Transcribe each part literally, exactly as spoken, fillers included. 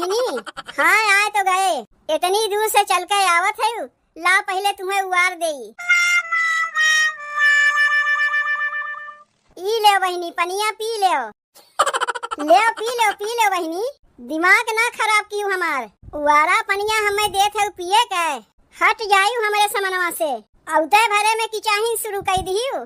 बहिनी, हाँ, आए तो गए। इतनी दूर से चल के आवत है, ला पहिले तुहें उवार देई। ई लेव बहिनी, पनिया पी लेव। लेव, पी लेव, पी लेव बहिनी, दिमाग ना खराब कियो हमार। उवारा पनिया हमें देत है पिए के, हट जायु हमरे समनवा से। अउते भरे में किचाहिन शुरू कइ दिहियो।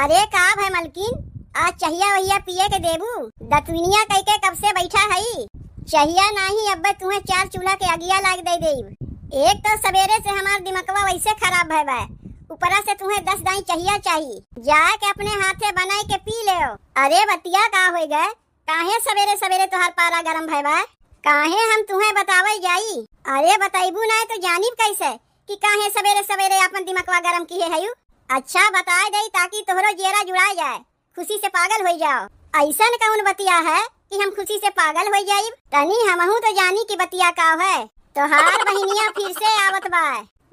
अरे का भय मलकिन, आज चहिया वहिया पिए के देबू? दतुइनिया कइके कब से बैठा हई। चहिया नाही, अब्बे तुहें चार चूल्हा के अगिया लाग दे देब। एक तो सबेरे से हमार दिमकवा वैसे खराब भय बा, ऊपरा से तुहें दस दाई चहिया चाही। जाके अपने हाथे बनाई के पी लेव। अरे बतिया का होई गए, काहे सबेरे सबेरे तोहार पारा गरम भय बा? काहे हम तुहें बतावे जाई? अरे बतैबू नाय तो जानिब कैसे कि काहे सबेरे सबेरे आपन दिमकवा गरम किहे हयू? अच्छा बताए देई ताकि तोहरो जियरा जुड़ाए जाए, खुशी से पागल होई जाओ। ऐसन कौन बतिया है कि हम खुशी से पागल होई जाइब? तनी हमहू तो जानी कि बतिया का है। तोहार बहिनिया फिर से आवत बा।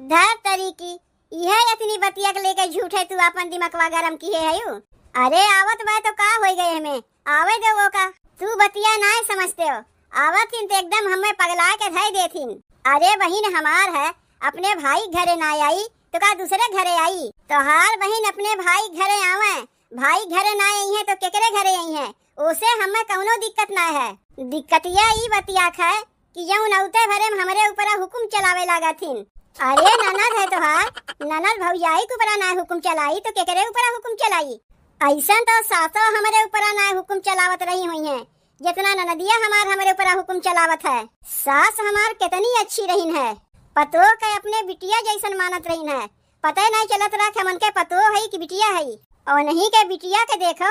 धर तरी की, इहे इतनी बतिया के लेके झूठे तू आपन दिमकवा गरम किहे हयू। अरे आवत बा तो का होई गए हमें, आवे दे वो का। तू बतिया नाय समझते हो, आवत हिन तो एकदम हमें पगला के धई देथिन। अरे बहिन हमार है, अपने भाई घरे ना आई तो का दूसरे घरे आई? तोहार बहिन अपने भाई घरे आवे, भाई घरे ना आई है तो केकरे घरे आई है? ओसे हमें कौनो दिक्कत ना है। दिक्कतिया ई बतिया है कि जौन अउते भरे में हमरे ऊपरा हुकुम चलावे लागथिन। अरे ननद है तोहार, ननद भौजाई के ऊपरा ना हुकुम चलाई तो केकरे ऊपरा हुकुम चलाई? ऐसन तो सासो हमरे ऊपरा ना हुकुम चलावत रही हुई हैं, जितना ननदिया हमार हमरे ऊपरा हुकुम चलावत है। सास हमार कितनी अच्छी रहीन है, पतोह के अपने बिटिया जैसन मानत रहीन है। पता नहीं चलत रहा कि हमन के पतोह है कि बिटिया है। और नहीं के बिटिया के देखो,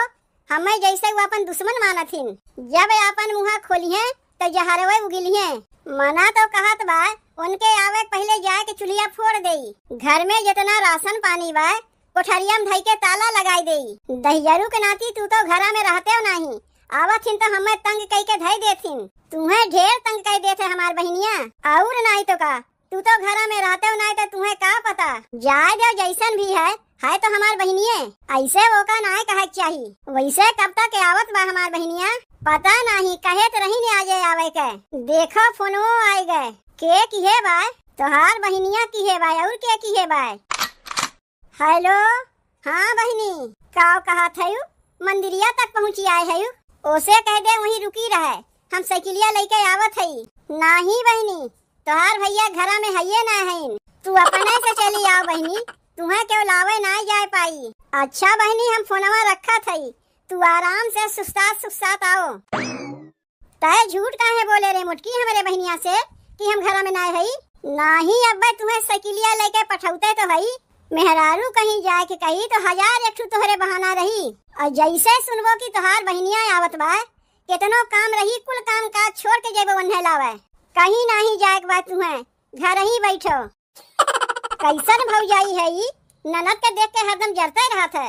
हमें जैसे वो अपन दुश्मन मानत हिन। जब आपन मुँहा खोलिहें तो जहरवे उगिलिहें। मना तो कहत बा, उनके आवे के पहिले जाए के चुल्हिया फोड़ देई। घर में जितना राशन पानी बा, कोठरिया में धई के ताला लगाई देई। दहियरू के नाती तू तो घरा में रहते हो नाही, आवत हिन तो हमें तंग कई के धई देथिन। तुहें ढेर तंग कई देथे हमार बहिनिया, और नाही तो का। तू तो घरा में रहते हो, नाय तो तुहें का पता। जाए दो, जैसन भी है, है तो हमार बहिनिये। ऐसे वो का नाय कहे के चाही। वैसे कब तक आवत बा हमार बहिनिया, पता नाही, कहे तो रही ने आजे आवे के। देखो फोनवो आए गए। के किहे बा? तोहार बहिनिया किहे बा, और के किहे बा? हेलो, हाँ बहिनी, का कहत हयू? मंदिरिया तक पहुँची आए हयू? ओसे कह दे वहीं रुकी रहे, हम साइकिलिया लेके आवत हई। नाही बहिनी, तोहार भैया घरा में हइये ना हईन। तू अपने से चली आओ बहिनी, तुहें केहू लावे ना जाए पाई। अच्छा बहिनी, हम फोनवा रखत हई, तू आराम से सुस्तात सुस्तात आओ। तय झूठ काहे बोले रे मोटकी हमरे बहिनिया से कि हम घरा में नाय हई? नाही अब्बे तुहें साइकिलिया लेके पठौते तो हई, मेहरारू कहीं जाए के कही तो हजार एक ठू तोहरे बहाना रही। और जैसे सुनबो कि तोहार बहिनिया आवत बा, केतनो काम रही, कुल काम काज छोड़ के जेबो ओन्हे लावे। कहीं नाही जाए के बा तुहें, घर ही बैठो। कैसन भौजाई है ई, ननद के देख के हरदम जरते रहत है।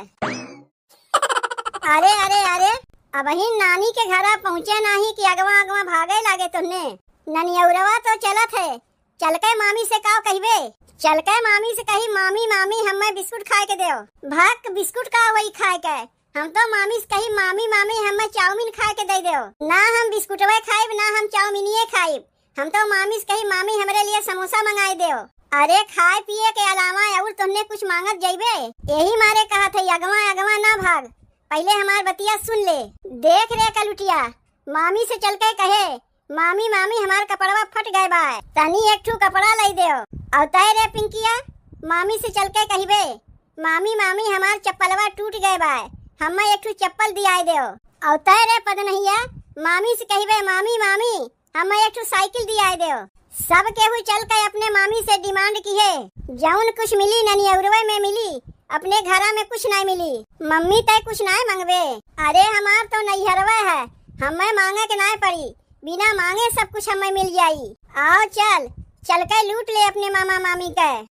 अरे, अरे, अरे, अबहिन नानी के घरा पहुँचे नाही कि अगवा अगवा भागे लागे तोहने। ननियौरवा तो चलत है, चल के मामी से काव कहिबे? चल के मामी से कही, "मामी, मामी, हमें बिस्कुट खाए के देव।" भक, बिस्कुट का होई खाए के? हम तो मामी से कही, "मामी, मामी, हमें चाउमीन खाए के दे देव।" ना हम बिस्कुटवे खाइब, ना हम चाउमीनिये खाइब। हम तो मामी से कही, "मामी, हमरे लिए समोसा मंगाए देव।" अरे, खाए पिए के अलावा और तोहने कुछ मांगत जइबे? यही मारे कहत है, अगवा, अगवा ना भाग, पहले हमार बतिया सुन ले। देख रे कलुटिया, मामी से चल के कहे, "मामी, मामी, हमार कपड़वा फट गए बा, तनी एक ठू कपड़ा लई देव।" अउतै रे पिंकिया, मामी से चल के कहिबे, "मामी, मामी, हमार चप्पलवा टूट गए बा, हमें एक ठू चप्पल दियाए देव।" अउतै रे पदनहिया, मामी से कहिबे, "मामी, मामी, हमें एक ठू साइकिल दियाए देव।" सब केहू चल के अपने मामी से demand किहे, "जौन कुछ मिली ननियौरवे में मिली, अपने घरा में कुछ नाय मिली। मम्मी तय कुछ नाय मंगबे।" अरे हमार तो नैहरवे है, हमें मांगे के नाय पड़ी, बिना मांगे सब कुछ हमें मिल जाई। आओ चल, चल के लूट ले अपने मामा मामी के।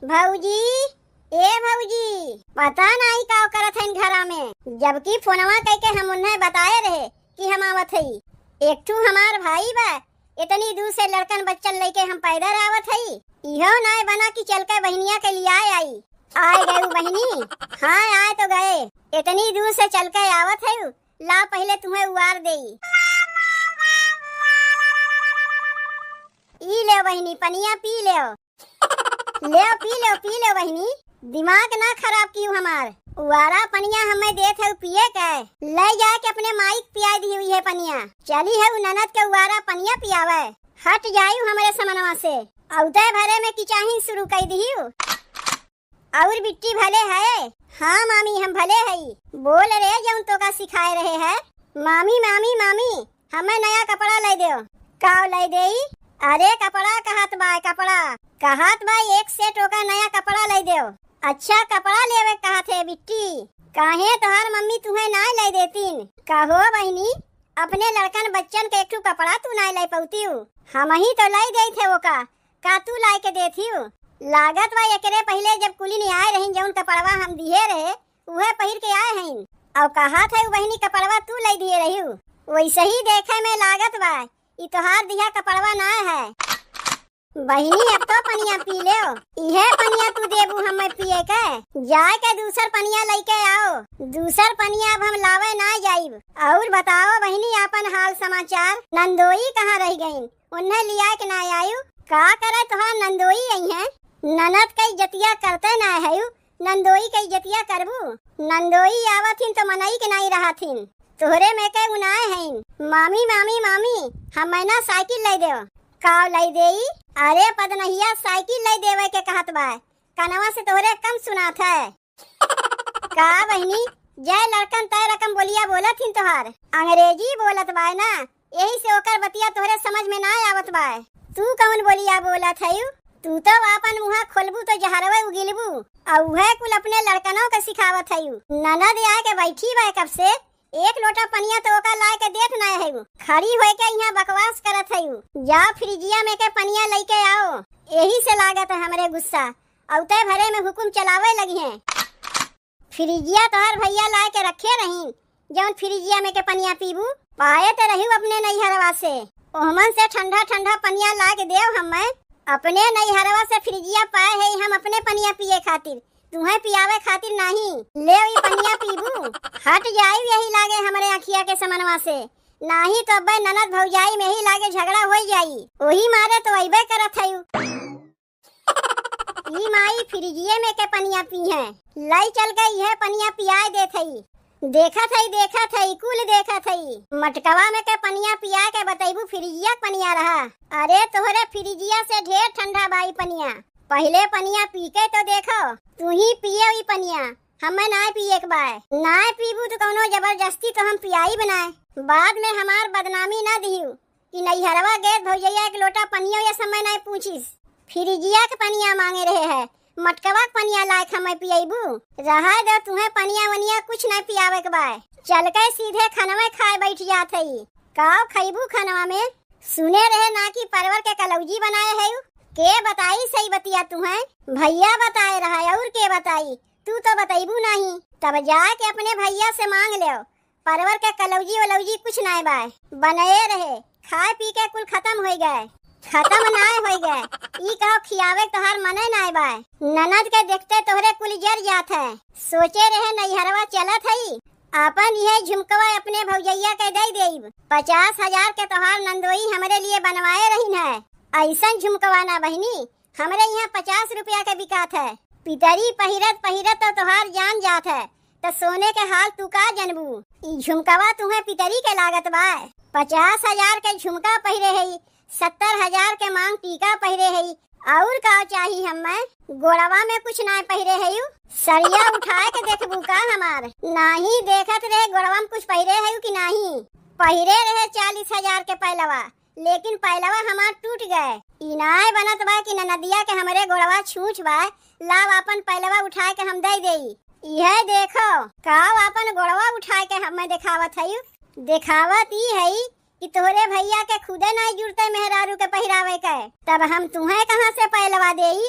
भौजी, ए भौजी, पता नाई का करत हइन घरा में, जबकि फोनवा कइके हम उन्हें बताए रहे कि हम आवत हई। एक ठू हमार भाई बा, इतनी दूर से लड़कन बच्चन लेके हम पैदल आवत हई। इहो नाय बना कि चल के बहिनिया के लियाए आई। आए गए बहिनी? हाँ, आए तो गए। इतनी दूर से चल के आवत है, ला पहिले तुहें उवार देई। ई ले बहिनी, पनिया पी ले। ले पी ले, पी ले बहिनी, दिमाग ना खराब कियो हमार। उवारा पनिया हमें देत है पिए के, ले जाए के अपने माई के पियाई दियो ये पनिया। चली है उ ननद के उवारा पनिया पियावे। हट जायु हमरे समनवा से। औते भरे में किचाही शुरू कई दियो। और बिट्टी भले है? हाँ मामी, हम भले हई। बोल रे, जौन तोका सिखाए रहे है। मामी, मामी, मामी, हमें नया कपड़ा लै देव। काव लै देई? अरे कपड़ा कहत बाय, कपड़ा कहत बाय, एक सेट ओका नया कपड़ा लै देव। अच्छा, कपड़ा लेवे कहत है बिट्टी? काहे तोहार मम्मी तुहें ना लै देतीन? कहो बहिनी, अपने लड़कन बच्चन के एक ठो कपड़ा तू ना लै पौतियू? हमही तो लै देत है ओका, का तू लाए के देथियू? लागत बा एकरे पहिले जब कुलिन आए रहिन, जौन कपड़वा हम दिहे रहे, उहे पहिर के आए हईन। और कहत है उ बहिनी कपड़वा तू लै दिहे रहियू। वैसे ही देखे में लागत बा, ई तोहार दिहा कपड़वा ना है। बहिनी, अब तो पनिया पी लेव। इहे पनिया तू देबू हमें पिए के? जाए के दूसर पनिया लइके आओ। दूसर पनिया अब हम लावे ना जाइब। और बताओ बहिनी, आपन हाल समाचार। नंदोई कहाँ रह गईन? उन्हें लिया के ना आयु? का करे तोहार नंदोई आई हैं? ननद के इज्जतिया करते ना है यू, नंदोई के इज्जतिया करबू? नंदोई आवत हिन तो मनई के नाई रहत हिन। तोहरे में के गुनाह हईन। मामी, मामी, मामी, हमें ना साइकिल लै देव। काव लै देई? अरे पदनहिया, साइकिल लै देवे के कहत बा। कनवा से तोहरे कम सुनात है। का बहिनी, जय लड़कन तय रकम बोलिया बोलत हिन तोहार। अंग्रेजी बोलत बाय ना, यही से ओकर बतिया तोहरे समझ में ना आवत बाय। तू कौन बोलिया बोलत हयू? तू तो आपन मुँहा खोलबू तो जहरवे उगिलबू। और उहे कुल अपने लड़कनों के सिखावत हयू। ननद आए के बैठी बाय कब से, एक लोटा पनिया तो ओका लाए के देत ना हयू। खड़ी होए के यहाँ बकवास करत हयू। जा फ्रिजिया में के पनिया लइके आओ। यही से लागत है हमरे गुस्सा। औते भरे में हुकुम चलावे लगी हैं। फ्रिजिया तोहार भैया लाए के रखे रहीन, जौन फ्रिजिया में के पनिया पीबू, पाए त रहिउ अपने नैहरवा से। ओहमन से ठंडा ठंडा पनिया लाए के देव हमें। अपने नैहरवा से फ्रिजिया पाए है हम अपने पनिया पिए खातिर, तुहें पियावे खातिर नाही। ले ई पनिया पीबू, हट जाई यही लागे हमरे अखिया के समनवा से, नाही तो अब्बे ननद भौजाई में ही लागे झगड़ा होई जाई। ओही मारे तो अइबे करत हयू। ई माई फ्रिजिये में के पनिया पीहें। लाई चल के इहे पनिया पियाए देत हई। देखत हई, देखत हई, कुल देखत हई। मटकवा में के पनिया पिया के बतैबू फ्रिजिया के पनिया रहा। अरे तोहरे फ्रिजिया से ढेर ठंडा बाई पनिया। पहिले पनिया पी के तो देखो, तू ही पियो ई पनिया, हमें नाय पिए के बाय। नाय पीबू तो कौनो जबरदस्ती तो हम पियाई बनाए। बाद में हमार बदनामी ना दिहू। कि नैहरवा गए भौजैया एक लोटा पनियो ये समय नाय पूछिस। फ्रिजिया के पनिया मांगे रहे है, मटकवा के पनिया लायक हमें पियबू? रहा दे, तुहें पनिया वनिया कुछ नाय पियावे के बाय। चल के सीधे खनवे खाए बैठ जात हई। काव खैबू खनवा में? सुने रहे ना कि परवर के कलौजी बनाए है। के बताई सही बतिया तुहें? भैया बताए रहा, और के बताई? तू तो बतैबू नहीं। तब जाके अपने भैया से मांग लेव। परवर के कलौजी वलौजी कुछ नाय बाय, बनए रहे, खाए पी के कुल खतम होई गए। खतम नाय होई गए, ई कहो खियावे के तोहार मने नाय बाय। ननद के देखते तोहरे कुल जर जात है। सोचे रहे नैहरवा चलत हई, आपन इहे झुमकवा अपने भौजैया के दे देब। पचास हजार के तोहार नंदोई हमरे लिए बनवाए रहीन है। ऐसन झुमकवा ना बहिनी, हमरे यहाँ पचास रुपया के बिकात है। पितरी पहिरत पहिरत तो तोहार जान जात है, त सोने के हाल तू का जनबू? ई झुमकवा तुहें पितरी के लागत बा। पचास हजार के झुमका पहिरे है, सत्तर हजार के मांग टीका पहिरे है, और का चाही हमें? गोड़वा में कुछ ना पहिरे है यू? सरिया उठाए के देखबू का हमार? नाही देखत रहे गोड़वा में कुछ पहिरे है यू कि नाही? पहिरे रहे चालीस हजार के पैलवा, लेकिन पैलवा हमार टूट गए। ई नाय बनत बा कि ननदिया के हमरे गोड़वा छूछ बा, लाव आपन पैलवा उठाए के हम दे देई। इहे देखो, काव आपन गोड़वा उठाए के हमें देखावत हई। देखावत ई हई कि तोहरे भैया के खुदे नाय जुड़ते मेहरारू के पहिरावे के, तब हम तुहें कहाँ से पैलवा देई?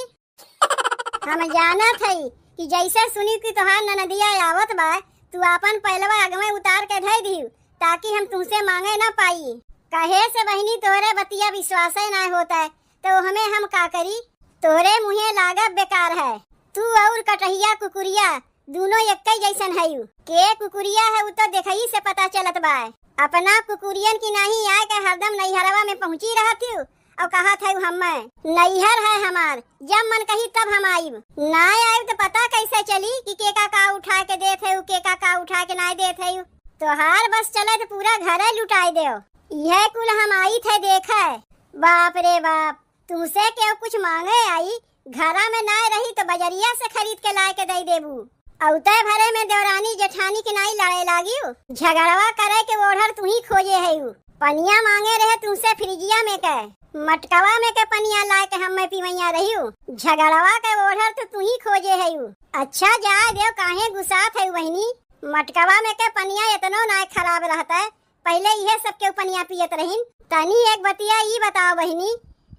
हम जानत हई कि जैसे सुनी कि तोहार ननदिया आवत बा, तू आपन पैलवा अगवे उतार के धई दिहू, ताकि हम तुमसे मांगे ना पाई। कहे से बहिनी तोहरे बतिया विश्वासे ना होत है, तो हमें हम का करी? तोहरे मुँहे लागब बेकार है। तू अउर कटहिया कुकुरिया दूनो एक्कै जइसन हइउ। के कुकुरिया है, उ तो देखई से पता चलत बाय। अपना कुकुरियन की नाहीं आय के हरदम नैहरवा में पहुँची रहत हिउ अउर कहत हइउ हम्मै नैहर है हमार, जब मन कही तब हम आइब। नाय आइब तो पता कैसे चली कि केका का उठाय के देत हइउ, केका का उठाय के नाय देत हइउ। तोहार बस चले तो पूरा घरे लुटाय देव। इहै कुल हम आइत है देखै। बाप रे बाप, तुमसे केहू कुछ माँगे आई, घरा में नाय रही तो बजरिया से खरीद के लाय के दइ देबू। अउतै भरे में देवरानी जेठानी के नाई लड़े लागिउ। झगड़वा करे के ओढ़र तुहीं खोजे हइउ। पनिया माँगे रहे तुमसे फ्रिजिया में के, मटकवा में के पनिया लाय के हम्मै पिवैया रहिउ। झगड़वा के ओढ़र तो तुहीं खोजे हइउ। अच्छा जाय देव, काहे गुस्सात हइउ बहिनी? मटकवा में के पनिया एतनो नाय खराब रहतै, पहिले इहै सब केहू पनिया पियत रहिन। तनी एक बतिया ई बताव बहिनी,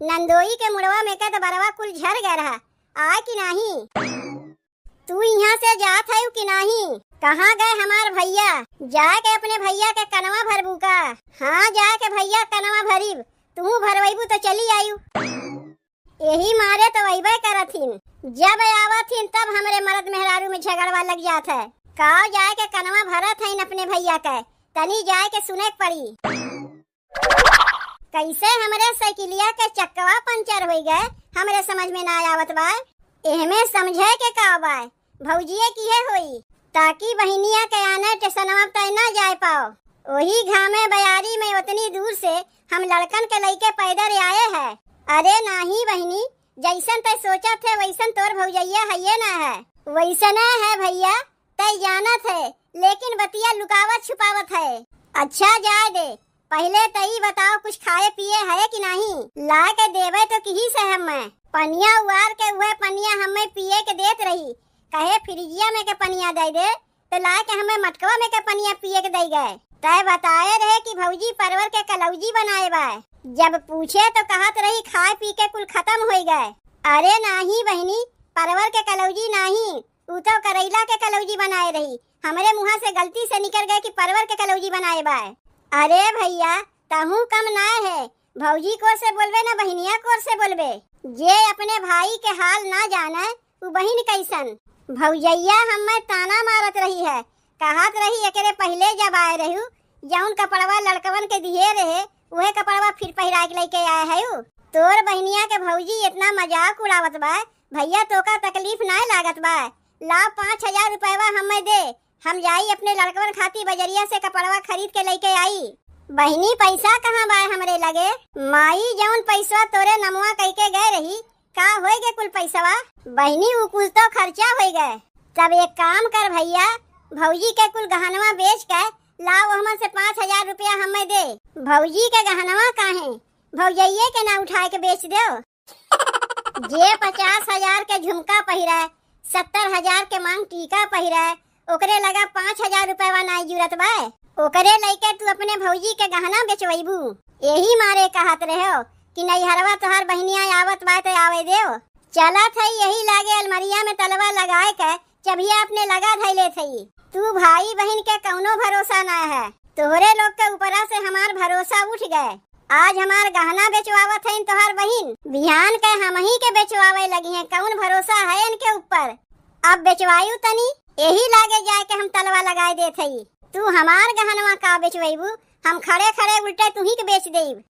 नंदोई के मुड़वा में के तो बरवा कुल झर गए रहा, आय कि नाहीं? तू इहाँ से जात हइउ कि नाहीं? कहाँ गए हमार भइया? जाय के अपने भइया के कनवा भरबू का? हाँ, जाय के भइया कनवा भरिब, तुहूँ भरवइबू तो चली आइउ। एही मारे तो अइबै करत हिन, जब आवत हिन तब हमरे मरद मेहरारू में झगड़वा लग जात है। काव जाय के कनवा भरत हइन अपने भइया के, तनी जाय के सुने के पड़ी। कैसे हमरे साइकिलिया के चक्कवा पंचर होइ गए, हमरे समझ में ना आवत बा। एहमे समझे के का बा? भौजिए किहे होई, ताकि बहिनिया के आने टेसनवा तय ना जाय पाओ। ओही घामे बयारी में ओतनी दूर से हम लड़कन के लइके पैदर आए है। अरे नाहीं बहिनी, जइसन तय सोचत है वइसन तोर भौजइया हइये ना है। वइसने है भइया, तय जानत है, लेकिन बतिया लुकावत छुपावत है। अच्छा जाय दे, पहिले तई बताओ, कुछ खाए पिए है कि नाहीं? लाय के देबे तो किहिस है हम्मे। पनिया उआर के उहे पनिया हम्मे पिए के देत रही, कहे फ्रिजिया में के पनिया दइ दे, तो लाय के हम्मे मटकवा में के पनिया पिए के दइ गए। तय बताए रहे कि भौजी परवर के कलौजी बनाए बा। जब पूछे तो कहत रही खाए पी के कुल खतम होइ गए। अरे नाहीं बहिनी, परवर के कलौजी नाहीं, ऊ तो करैला के कलौजी बनाए रही, हमरे मुँहा से गलती से निकर गए कि परवर के कलौजी बनाए बाय। अरे भइया, तहूँ कम नाय है, भौजी कोर से बोलबे ना बहिनिया कोर से बोलबे। जे अपने भाई के हाल ना जाने, उ बहिन कइसन? भौजइया हम्मे ताना मारत रही है, कहत रही एकरे पहिले जब आए रहू, जउन कपड़वा लड़कवन के दिहे रहे, उहे कपड़वा फिर पहिराइ के लइके आए हयू। तोर बहिनिया के भौजी एतना मजाक उड़ावत बा, भइया तोका तकलीफ नाय लागत बा? लाव पाँच हजार रुपयवा हम्मे दे, हम जाई अपने लड़कवन खाती बजरिया से कपड़वा खरीद के लइके आई। बहिनी पइसा कहाँ बा हमरे लगे? माई जउन पइसवा तोरे नमवा कइके गए रही, का होइगे कुल पइसवा? बहिनी उ कुल तो खर्चा होइगे। तब एक काम कर भइया, भौजी के कुल गहनवा बेच के लाव ओहमन से पाँच हजार रुपया हम्मे दे। भौजी के गहनवा काहे? भौजइये के ना उठाए के बेच देव। जे पचास हजार के झुमका पहिरे, सत्तर हजार के मांग टीका पहिरे, ओकरे लगा पाँच हजार रुपयवा नाई जुरत बाय। ओकरे लइके तू अपने भौजी के गहना बेचवइबू। एही मारे कहत रहेव कि नइहरवा तोहार बहिनिया आवत बाय त आवे देव। चलत हई यही लागे अलमरिया में तलवा लगाए के चबिया अपने लगा धइ लेत हई। तू भाई बहिन के कउनो भरोसा ना है। तोहरे लोग के ऊपरा से हमार भरोसा उठ गए। आज हमार गहना बेचवावत हइन तोहार बहिन, बिहान के हमही के बेचवावे लगिहें। कउन भरोसा है इनके ऊपर? अब बेचवायु तनी, एही लागे जाए के हम तलवा लगाए देत हई। तू हमार गहनवा का बेचवइबू? हम खड़े खड़े उल्टे तुही के बेच देब।